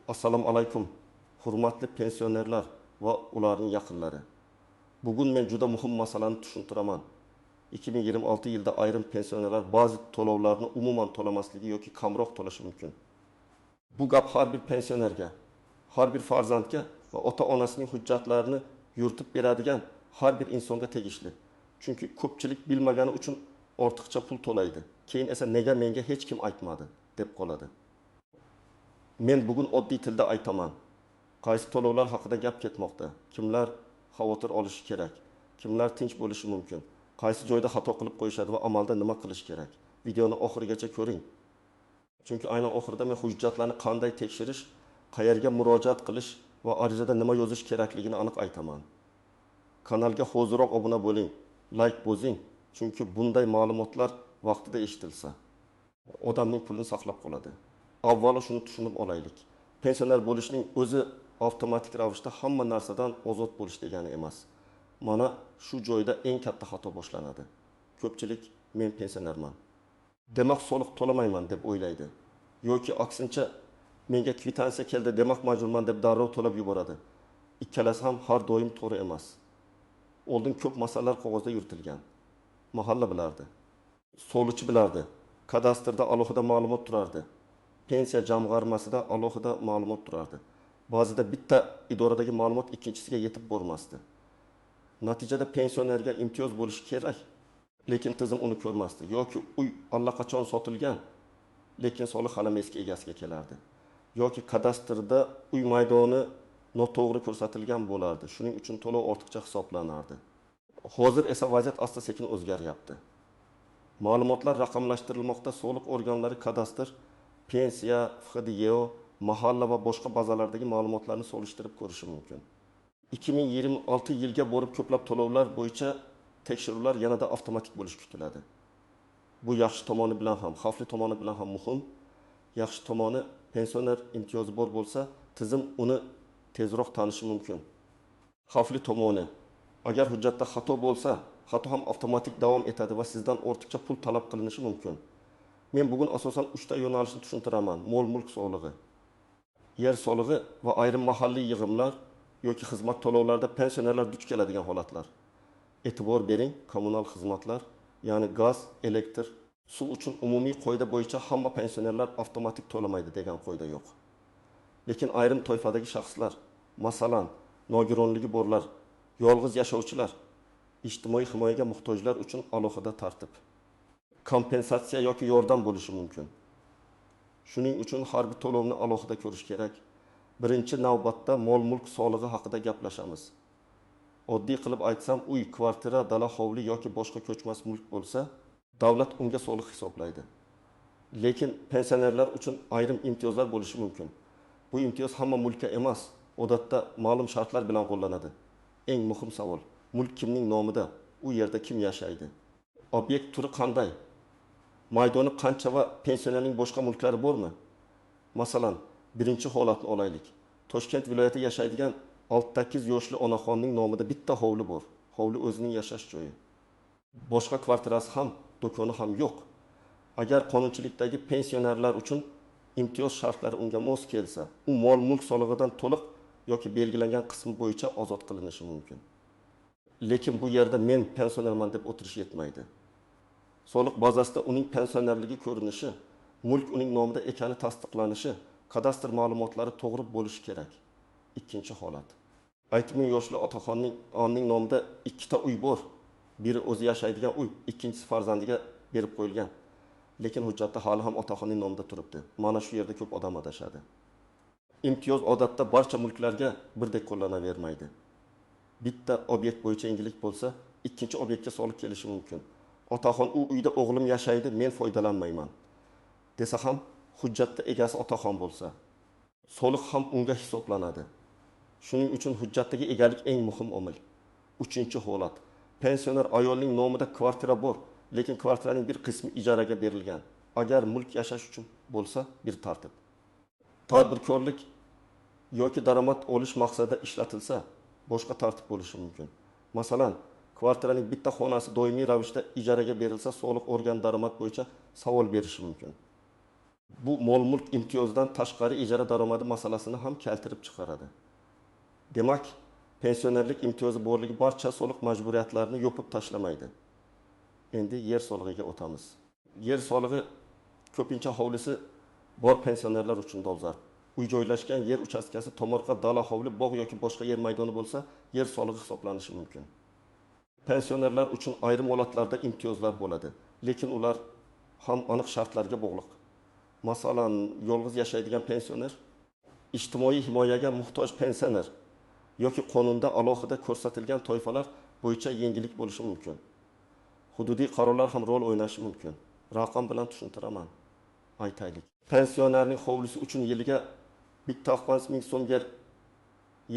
Assalomu alaykum, hurmatli pensionerlar va ularning yaqinlari. Bugun men juda muhim masalani tushuntiraman. 2026 yilda ayrim pensionerlar ba'zi to'lovlarni umuman to'lamasligi yoki kamroq to'lashi mumkin. Bu gap har bir pensionerga, har bir farzandga va ota-onasining hujjatlarini yuritib beradigan har bir insonga tegishli. Chunki ko'pchilik bilmagani uchun ortiqcha pul to'laydi. Keyin esa nega menga hech kim aytmadi deb qoladi. Men bugun oddiy tilda aytaman. Qaysi to'lovlar haqida gap ketmoqda? Kimlar xavotir olishi kerak? Kimlar tinch bo'lishi mumkin? Qaysi joyda xato qilib qo'yishadi va amalda nima qilish kerak? Videoni oxirigacha ko'ring. Chunki aynan oxirida men hujjatlarni qanday tekshirish, qayerga murojaat qilish va arizada nima yozish kerakligini aniq aytaman. Kanalga hoziroq obuna bo'ling, like bosing, chunki bunday ma'lumotlar vaqtida eshitilsa, odamning pulini saqlab qoladi. Avvalo shuni tushunib olaylik. Pensioner bo'lishning o'zi avtomatik ravishda hamma narsadan ozod bo'lish degani emas. Mana shu joyda eng katta xato boshlanadi. Ko'pchilik men pensionerman, demak soliq to'lamayman deb o'ylaydi. Yoki aksincha menga kvitansiya keldi, demak majburman deb darrov to'lab yuboradi. Ikkalasi ham har doim to'g'ri emas. Oldin ko'p masalalar qog'ozda yuritilgan. Mahalla bilardi, soliqchi bilardi, kadastrda alohida ma'lumot turardi. Pensiya jamg'armasida alohida ma'lumot turardi. Ba'zida bitta idoradagi ma'lumot ikkinchisiga yetib bormasdi. Natijada pensionerga imtiyoz bo'lishi kerak, lekin tizim uni ko'rmasdi. Yoki uy allaqachon sotilgan, lekin soliq hali eski egasiga kelardi. Yoki kadastrda uy maydoni noto'g'ri ko'rsatilgan bo'lardi. Shuning uchun to'lov ortiqcha hisoblanardi. Hozir esa vaziyat asta-sekin o'zgaryapti. Ma'lumotlar raqamlashtirilmoqda, soliq organlari kadastr, pensiya, FHDYO, mahalla va boshqa bazalardagi ma'lumotlarni solishtirib ko'rishi mumkin. 2026 yilga borib ko'plab to'lovlar bo'yicha tekshiruvlar yanada avtomatik bo'lishi kutiladi. Bu yaxshi tomoni bilan ham, xavfli tomoni bilan ham muhim. Yaxshi tomoni, pensioner imtiyozi bor bo'lsa, tizim uni tezroq tanishi mumkin. Xavfli tomoni, agar hujjatda xato bo'lsa, xato ham avtomatik davom etadi va sizdan ortiqcha pul talab qilinishi mumkin. Men bugun asosan 3 ta yo'nalishni tushuntiraman: mol-mulk solig'i, yer solig'i va ayrim mahalliy yig'imlar yoki xizmat to'lovlarida pensionerlar duch keladigan holatlar. E'tibor bering, kommunal xizmatlar, ya'ni gaz, elektr, suv uchun umumiy qoida bo'yicha hamma pensionerlar avtomatik to'lamaydi degan qoida yo'q. Lekin ayrim toifadagi shaxslar, masalan, nogironligi borlar, yolg'iz yashovchilar, ijtimoiy himoyaga muhtojlar uchun alohida tartib, kompensatsiya yoki yordam bo'lishi mumkin. Shuning uchun har bir to'lovni alohida ko'rish kerak. Birinchi navbatda mol-mulk solig'i haqida gaplashamiz. Oddiy qilib aytsam, uy, kvartira, dala, hovli yoki boshqa ko'chmas mulk bo'lsa, davlat unga soliq hisoblaydi. Lekin pensionerlar uchun ayrim imtiyozlar bo'lishi mumkin. Bu imtiyoz hamma mulkka emas, odatda ma'lum shartlar bilan qo'llanadi. Eng muhim savol: mulk kimning nomida, u yerda kim yashaydi? Obyekt turi qanday? Maydoni qancha va pensionerning boshqa mulklari bormi? Masalan, birinchi holatni olaylik. Toshkent viloyatida yashaydigan 68 yoshli onaxonning nomida bitta hovli bor. Hovli o'zining yashash joyi. Boshqa kvartirasi ham, do'koni ham yo'q. Agar qonunchilikdagi pensionerlar uchun imtiyoz shartlari unga mos kelsa, u mol-mulk solig'idan to'liq yoki belgilangan qismi bo'yicha ozod qilinishi mumkin. Lekin bu yerda men pensionerman deb o'tirish yetmaydi. Soliq bazasida uning pensionerligi ko'rinishi, mulk uning nomida ekani tasdiqlanishi, kadastr ma'lumotlari to'g'ri bo'lishi kerak. Ikkinchi holat. 60 yoshli otaxonning nomida 2 ta uy bor. Biri o'zi yashaydigan uy, ikkinchisi farzandiga berib qo'yilgan. Lekin hujjatda hali ham otaxonning nomida turibdi. Mana shu yerda ko'p odam adashadi. Imtiyoz odatda barcha mulklarga birdek qo'llanavermaydi. Bitta obyekt bo'yicha yengillik bo'lsa, ikkinchi obyektga soliq kelishi mumkin. Otaxon u uyda o'g'lim yashaydi, men foydalanmayman desa ham, hujjatda egasi otaxon bo'lsa, soliq ham unga hisoblanadi. Shuning uchun hujjatdagi egalik eng muhim omil. Uchinchi holat. Pensioner ayolning nomida kvartira bor, lekin kvartiraning bir qismi ijaraga berilgan. Agar mulk yashash uchun bo'lsa, bir tartib. Tadbirkorlik yoki daromad olish maqsadida ishlatilsa, boshqa tartib bo'lishi mumkin. Masalan, kvartiraning bitta xonasi doimiy ravishda ijaraga berilsa, soliq organ daromad bo'yicha savol berishi mumkin. Bu mol-mulk imtiyozidan tashqari ijara daromadi masalasini ham keltirib chiqaradi. Demak, pensionerlik imtiyozi borligi barcha soliq majburiyatlarini yopib tashlamaydi. Endi yer solig'iga o'tamiz. Yer solig'i ko'pincha hovlisi bor pensionerlar uchun dolzarb. Uy joylashgan yer uchastkasi tomorqa, dala, hovli, bog' yoki boshqa yer maydoni bo'lsa, yer solig'i hisoblanishi mumkin. Pensionerlar uchun ayrim holatlarda imtiyozlar bo'ladi, lekin ular ham aniq shartlarga bog'liq. Masalan, yolg'iz yashaydigan pensioner, ijtimoiy himoyaga muhtoj pensioner yoki qonunda alohida ko'rsatilgan toifalar bo'yicha yengillik bo'lishi mumkin. Hududiy qarorlar ham rol o'ynashi mumkin. Raqam bilan tushuntiraman. Aytaylik. Pensionerning hovlisi uchun yiliga 1,5 ming so'm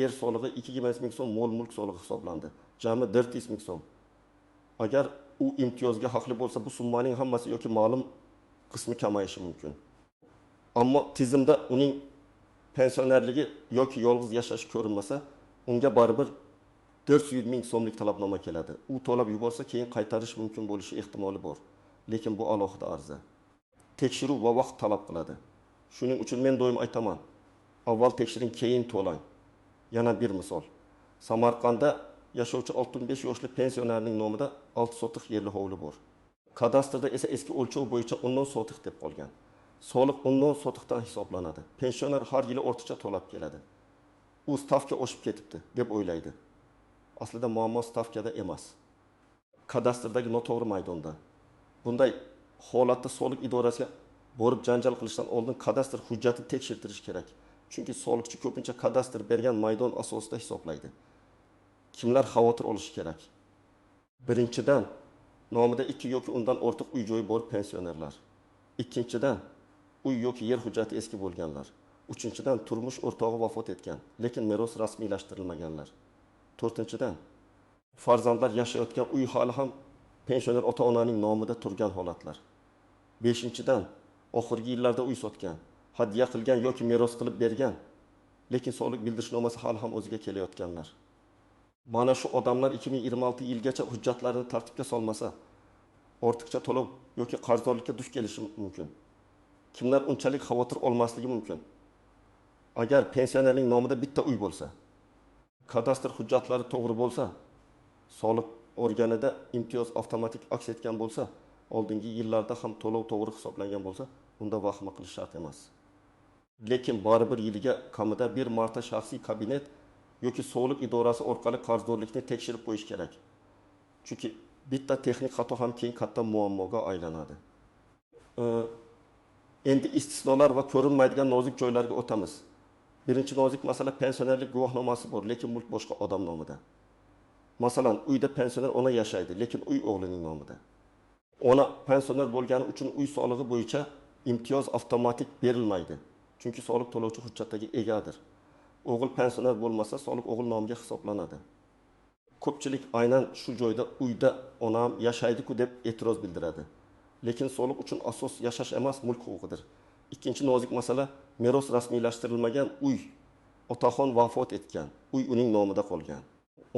yer solig'i, 2,5 ming so'm mol-mulk solig'i hisoblandi. Jami 400 ming so'm. Agar u imtiyozga haqli bo'lsa, bu summaning hammasi yoki ma'lum qismi kamayishi mumkin. Ammo tizimda uning pensionerligi yoki yolg'iz yashashi ko'rinmasa, unga baribir 400 ming so'mlik talabnoma keladi. U to'lab yuborsa, keyin qaytarish mumkin bo'lishi ehtimoli bor. Lekin bu alohida arza. Tekshiruv va vaqt talab qiladi. Shuning uchun men doim aytaman, avval tekshiring, keyin to'lang. Yana bir misol. Samarqandda yashovchi 65 yoshli pensionerning nomida 6 sotix yerli hovli bor. Kadastrda esa eski o'lchov bo'yicha 10 sotix deb qolgan. Soliq 10 sotixdan hisoblanadi. Pensioner har yili ortiqcha to'lab keladi. U stavka oshib ketibdi deb o'ylaydi. Aslida muammo stavkada emas. Kadastrdagi noto'g'ri maydonda. Bunday holatda soliq idorasiga borib janjal qilishdan oldin kadastr hujjatini tekshirtirish kerak. Chunki soliqchi ko'pincha kadastr bergan maydon asosida hisoblaydi. Kimlar xavotir olishi kerak? Birinchidan, nomida 2 yoki undan ortiq uy joyi bor pensionerlar. Ikkinchidan, uy yoki yer hujjati eski bo'lganlar. Uchinchidan, turmush o'rtog'i vafot etgan, lekin meros rasmiylashtirilmaganlar. To'rtinchidan, farzandlar yashayotgan uy hali ham pensioner ota-onaning nomida turgan holatlar. Beshinchidan, oxirgi yillarda uy sotgan, hadya qilgan yoki meros qilib bergan, lekin soliq bildirishnomasi hali ham o'ziga kelayotganlar. Mana shu odamlar 2026 yilgacha hujjatlarini tartibga solmasa, ortiqcha to'lov yoki qarzdorlikka duch kelishi mumkin. Kimlar unchalik xavotir olmasligi mumkin? Agar pensionerning nomida bitta uy bo'lsa, kadastr hujjatlari to'g'ri bo'lsa, soliq organida imtiyoz avtomatik aks etgan bo'lsa, oldingi yillarda ham to'lov to'g'ri hisoblangan bo'lsa, unda vahima qilish shart emas. Lekin baribir yiliga kamida bir marta shaxsiy kabinet yoki soliq idorasi orqali qarzdorlikni tekshirib qo'yish kerak. Chunki bitta texnik xato ham keyin katta muammoga aylanadi. Endi istisnolar va ko'rinmaydigan nozik joylarga o'tamiz. Birinchi nozik masala pensionerlik guvohnomasi bor, lekin mulk boshqa odam nomida. Masalan, uyda pensioner ona yashaydi, lekin uy o'g'lining nomida. Ona pensioner bo'lgani uchun uy solig'i bo'yicha imtiyoz avtomatik berilmaydi. Chunki soliq to'lovchi hujjatdagi egadir. O'g'il pensioner bo'lmasa, soliq o'g'il nomiga hisoblanadi. Ko'pchilik aynan shu joyda uyda onam yashaydi-ku deb e'tiroz bildiradi. Lekin soliq uchun asos yashash emas, mulk huquqidir. Ikkinchi nozik masala meros rasmiylashtirilmagan uy. Otaxon vafot etgan, uy uning nomida qolgan.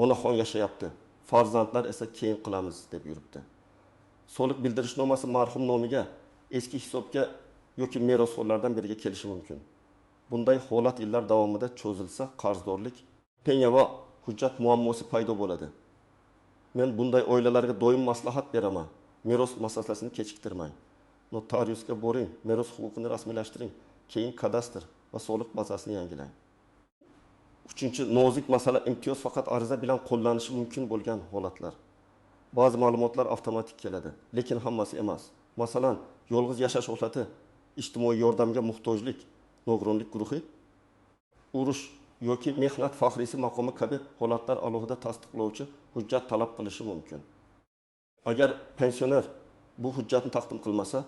Onaxon yashayapti, farzandlar esa keyin qilamiz deb yuribdi. Soliq bildirishnomasi marhum nomiga, eski hisobga yoki merosxo'rlardan biriga kelishi mumkin. Bunday holat yillar davomida cho'zilsa, qarzdorlik, penya va hujjat muammosi paydo bo'ladi. Men bunday oilalarga doim maslahat beraman. Meros masalasini kechiktirmang. Notariusga boring, meros huquqini rasmiylashtiring, keyin kadastr va soliq bazasini yangilang. Uchinchi nozik masala imtiyoz faqat ariza bilan qo'llanishi mumkin bo'lgan holatlar. Ba'zi ma'lumotlar avtomatik keladi, lekin hammasi emas. Masalan, yolg'iz yashash holati, ijtimoiy yordamga muhtojlik, nogironlik guruhi, urush yoki mehnat faxriysi maqomi kabi holatlar alohida tasdiqlovchi hujjat talab qilishi mumkin. Agar pensioner bu hujjatni taqdim qilmasa,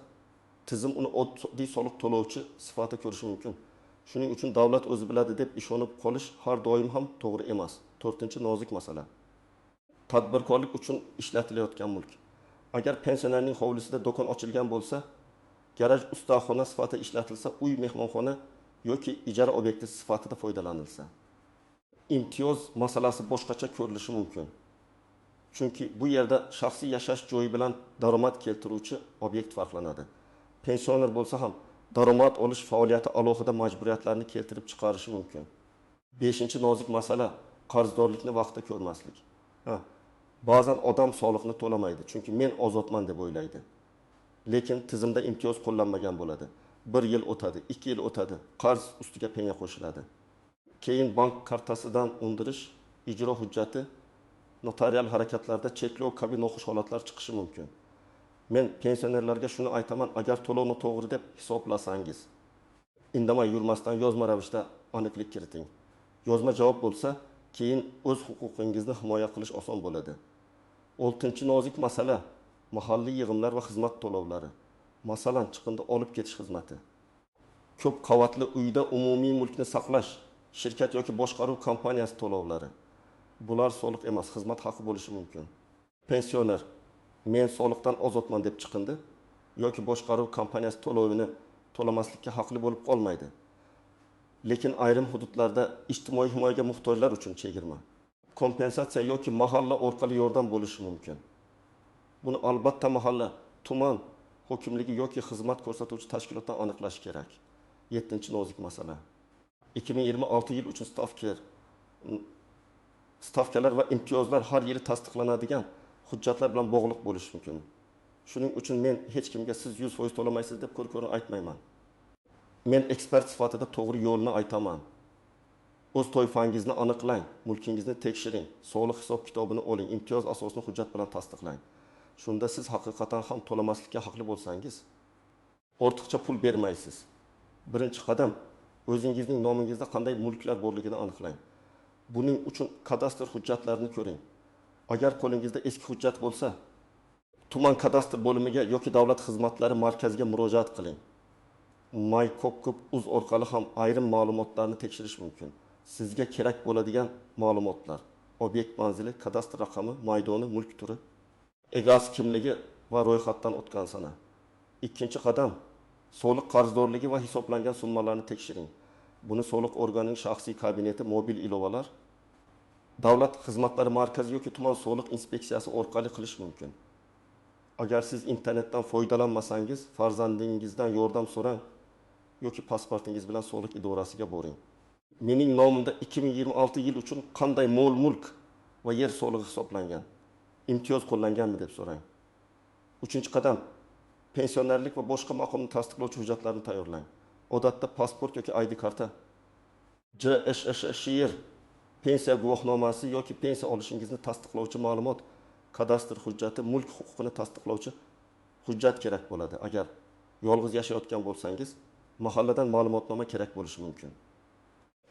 tizim uni oddiy soliq to'lovchi sifatida ko'rishi mumkin. Shuning uchun davlat o'zi biladi deb ishonib qolish har doim ham to'g'ri emas. To'rtinchi nozik masala. Tadbirkorlik uchun ishlatilayotgan mulk. Agar pensionerning hovlisida do'kon ochilgan bo'lsa, garaj ustaxona sifatida ishlatilsa, uy mehmonxona yoki ijara obyekti sifatida foydalanilsa, imtiyoz masalasi boshqacha ko'rilishi mumkin. Chunki bu yerda shaxsiy yashash joyi bilan daromad keltiruvchi obyekt farqlanadi. Pensioner bo'lsa ham Daromad olish faoliyati alohida majburiyatlarni keltirib chiqarishi mumkin. Beshinchi nozik masala qarzdorlikni vaqtida ko'rmaslik. Ha, ba'zan odam soliqni to'lamaydi, chunki men ozodman deb o'ylaydi. Lekin tizimda imtiyoz qo'llanmagan bo'ladi. 1 yil o'tadi, 2 yil o'tadi, qarz ustiga penya qo'shiladi. Keyin bank kartasidan undirish, ijro hujjati, notarial harakatlarda cheklov kabi noxush holatlar chiqishi mumkin. Men pensionerlarga shuni aytaman, agar to'lovni to'g'ri deb hisoblasangiz, indamay yurmasdan yozma ravishda aniqlik kiriting. Yozma javob bo'lsa, keyin o'z huquqingizni himoya qilish oson bo'ladi. 6 nozik masala mahalliy yig'imlar va xizmat to'lovlari. Masalan, chiqindi olib ketish xizmati. Ko'p qavatli uyda umumiy mulkni saqlash, shirkat yoki boshqaruv kompaniyasi to'lovlari. Bular soliq emas, xizmat haqi bo'lishi mumkin. Pensioner men soliqdan ozodman deb chiqindi yoki boshqaruv kompaniyasi to'lovini to'lamaslikka haqli bo'lib qolmaydi. Lekin ayrim hududlarda ijtimoiy himoyaga muhtojlar uchun chegirma, kompensatsiya yoki mahalla orqali yordam bo'lishi mumkin. Buni albatta mahalla, tuman hokimligi yoki xizmat ko'rsatuvchi tashkilotdan aniqlash kerak. 7 nozik masala. 2026 yil uchun stavkalar va imtiyozlar har yili tasdiqlanadigan hujjatlar bilan bog'liq bo'lishi mumkin. Shuning uchun men hech kimga siz 100% to'lamaysiz deb ko'r-ko'rona aytmayman. Men ekspert sifatida to'g'ri yo'lni aytaman. O'z toifangizni aniqlang, mulkingizni tekshiring, soliq hisob kitobini oling, imtiyoz asosini hujjat bilan tasdiqlang. Shunda siz haqiqatan ham to'lamaslikka haqli bo'lsangiz, ortiqcha pul bermaysiz. Birinchi qadam o'zingizning nomingizda qanday mulklar borligini aniqlang. Buning uchun kadastr hujjatlarini ko'ring. Agar qo'lingizda eski hujjat bo'lsa, tuman kadastr bo'limiga yoki davlat xizmatlari markaziga murojaat qiling. My.Uz orqali ham ayrim ma'lumotlarni tekshirish mumkin. Sizga kerak bo'ladigan ma'lumotlar: obyekt manzili, kadastr raqami, maydoni, mulk turi, egasi kimligi va ro'yxatdan o'tgan sana. Ikkinchi qadam soliq qarzdorligi va hisoblangan summalarni tekshiring. Buni soliq organining shaxsiy kabineti, mobil ilovalar, davlat xizmatlari markazi yoki tuman soliq inspeksiyasi orqali qilish mumkin. Agar siz internetdan foydalanmasangiz, farzandingizdan yordam so'rang yoki pasportingiz bilan soliq idorasiga boring. Mening nomimda 2026 yil uchun qanday mol mulk va yer solig'i hisoblangan, imtiyoz qo'llanganmi deb so'rang. Uchinchi qadam pensionerlik va boshqa maqomni tasdiqlovchi hujjatlarni tayyorlang. Odatda pasport yoki ID karta, JSSSR pensiya guvohnomasi yoki pensiya olishingizni tasdiqlovchi ma'lumot, kadastr hujjati, mulk huquqini tasdiqlovchi hujjat kerak bo'ladi. Agar yolg'iz yashayotgan bo'lsangiz, mahalladan ma'lumotnoma kerak bo'lishi mumkin.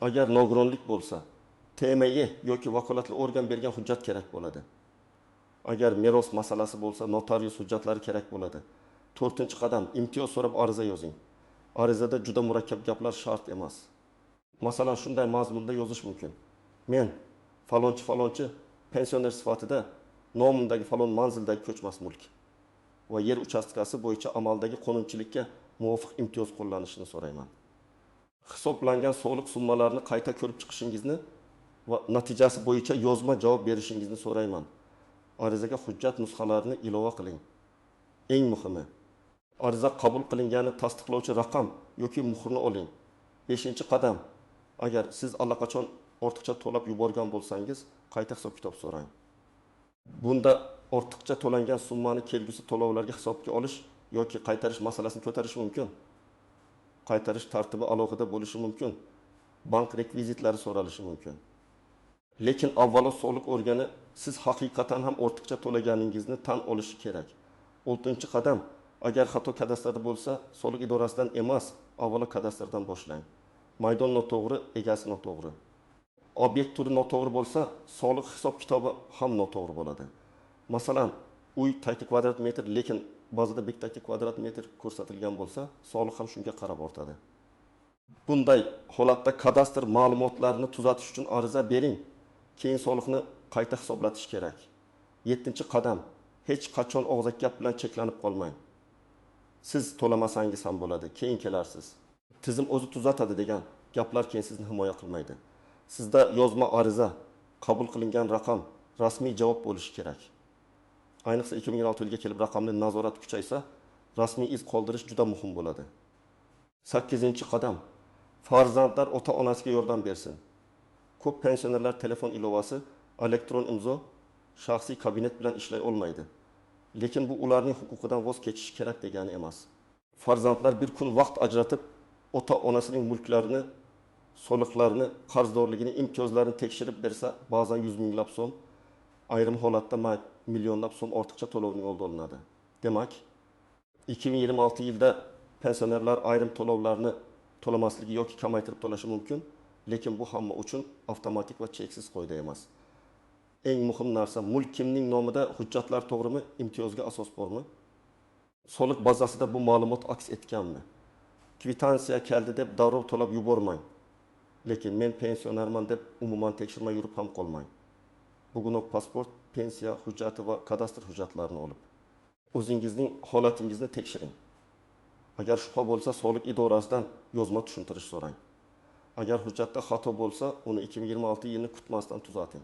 Agar nogironlik bo'lsa, TME yoki vakolatli organ bergan hujjat kerak bo'ladi. Agar meros masalasi bo'lsa, notarius hujjatlari kerak bo'ladi. To'rtinchi qadam imtiyoz so'rab ariza yozing. Arizada juda murakkab gaplar shart emas. Masalan, shunday mazmunda yozish mumkin: men falonchi falonchi pensioner sifatida nomimdagi falon manzildagi ko'chmas mulk va yer uchastkasi bo'yicha amaldagi qonunchilikka muvofiq imtiyoz qo'llanishini so'rayman. Hisoblangan soliq summalarini qayta ko'rib chiqishingizni va natijasi bo'yicha yozma javob berishingizni so'rayman. Arizaga hujjat nusxalarini ilova qiling. Eng muhimi, ariza qabul qilinganini tasdiqlovchi raqam yoki muhrni oling. Beshinchi qadam agar siz allaqachon ortiqcha to'lab yuborgan bo'lsangiz, qayta hisob kitob so'rang. Bunda ortiqcha to'langan summani kelgusi to'lovlarga hisobga olish yoki qaytarish masalasini ko'tarish mumkin. Qaytarish tartibi alohida bo'lishi mumkin, bank rekvizitlari so'ralishi mumkin. Lekin avvalo soliq organi siz haqiqatan ham ortiqcha to'laganingizni tan olishi kerak. Oltinchi qadam agar xato kadastrda bo'lsa, soliq idorasidan emas, avvalo kadastrdan boshlang. Maydon noto'g'ri, egasi noto'g'ri, obyekt turi noto'g'ri bo'lsa, soliq hisob kitobi ham noto'g'ri bo'ladi. Masalan, uy tagi kvadrat metr, lekin ba'zida bittaki kvadrat metr ko'rsatilgan bo'lsa, soliq ham shunga qarab ortadi. Bunday holatda kadastr ma'lumotlarini tuzatish uchun ariza bering, keyin soliqni qayta hisoblatish kerak. Yettinchi qadam hech qachon og'zaki gap bilan cheklanib qolmang. Siz to'lamasangiz ham bo'ladi, keyin kelarsiz, tizim o'zi tuzatadi degan gaplar keyin sizni himoya qilmaydi. Sizda yozma ariza, qabul qilingan raqam, rasmiy javob bo'lishi kerak. Ayniqsa 2026 yilga kelib raqamli nazorat kuchaysa, rasmiy iz qoldirish juda muhim bo'ladi. Sakkizinchi qadam: farzandlar ota-onasiga yordam bersin. Ko'p pensionerlar telefon ilovasi, elektron imzo, shaxsiy kabinet bilan ishlay olmaydi. Lekin bu ularning huquqidan voz kechishi kerak degani emas. Farzandlar bir kun vaqt ajratib, ota-onasining mulklarini, soliqlarini, qarzdorligini, imtiyozlarini tekshirib bersa, ba'zan yuz minglab so'm, ayrim holatda millionlab so'm ortiqcha to'lovning oldi olinadi. Demak, 2026 yilda pensionerlar ayrim to'lovlarni to'lamasligi yoki kamaytirib to'lashi mumkin, lekin bu hamma uchun avtomatik va cheksiz qoida emas. Eng muhim narsa: mulk kimning nomida, hujjatlar to'g'rimi, imtiyozga asos bormi, soliq bazasida bu ma'lumot aks etganmi? Kvitansiya keldi deb darrov to'lab yubormang, lekin men pensionerman deb umuman tekshirmay yurib ham qolmang. Bugunoq pasport, pensiya hujjati va kadastr hujjatlarini olib, o'zingizning holatingizni tekshiring. Agar shubha bo'lsa, soliq idorasidan yozma tushuntirish so'rang. Agar hujjatda xato bo'lsa, uni 2026 yilni kutmasdan tuzating.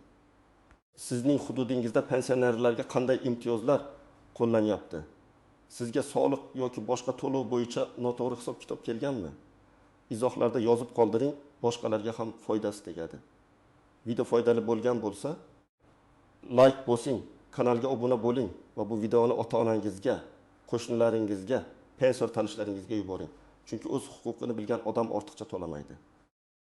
Sizning hududingizda pensionerlarga qanday imtiyozlar qo'llanyapti? Sizga soliq yoki boshqa to'lov bo'yicha noto'g'ri hisob kitob kelganmi? Izohlarda yozib qoldiring, boshqalarga ham foydasi tegadi. Video foydali bo'lgan bo'lsa, layk bosing, kanalga obuna bo'ling va bu videoni ota onangizga, qo'shnilaringizga, pensioner tanishlaringizga yuboring, chunki o'z huquqini bilgan odam ortiqcha to'lamaydi.